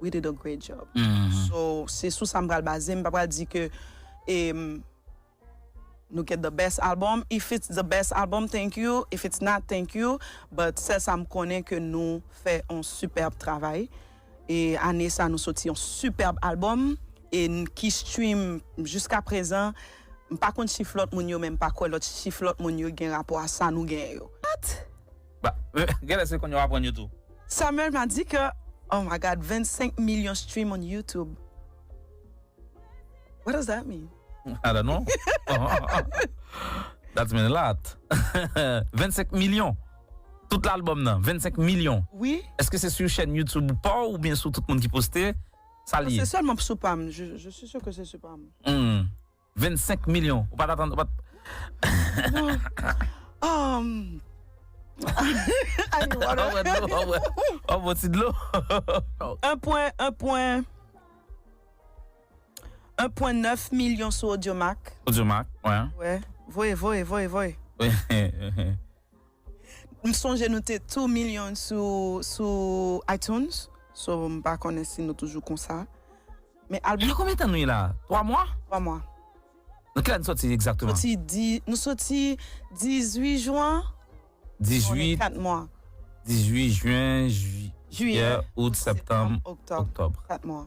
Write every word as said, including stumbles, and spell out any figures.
We did a great job. Mhm. So, se sou sa m pral baze, m pa pral di ke em, nou get the best album. If it's the best album, thank you. If it's not, thank you. But sèl sa m konnen ke nou fè yon superb travay. E ane sa nou soti yon superb album. E n- ki stream jiska prezan. M pa konn chif lòt moun yo, men m pa kwè lòt chif lòt moun yo gen rapò a sa nou genyen yo. Ba, genlè se kounye a w aprann yo tou. Samuel m'a dit que, oh my God, vingt-cinq millions stream on YouTube. What does that mean? I don't know. That's mean a lot. Vennsenk milyon. Tout album nan, vennsenk milyon. Oui. Èske se sou chèn YouTube ou pa w oubyen sou tout moun ki poste? Sa l ye. C'est seulement sou pa m. Je, je suis sûr que c'est sou pa m. Hmm. Vennsenk milyon. Ou pa t atann, ou pa t- Um, I need water. Ou bwè dlo, ou bwè, ou bwè ti dlo. Un point, un point, un point neuf million sur Audiomack. Audiomack, ouais. Ouais. Voye, voye, voye, voye. Ouais. M sonje nou te two million sou, sou iTunes. So, m pa konnen si nou toujou konsa. Men Depi album, konbyen tan nou ye la? Twa mwa? twa mwa. Nan kilè nou soti egzakteman? Soti di, nou soti dizuit jwen. Dizuit, Kat mwa. dizuit jen, jiyè, Jiyè, out, septanm, oktòb. Oktòb. Kat mwa.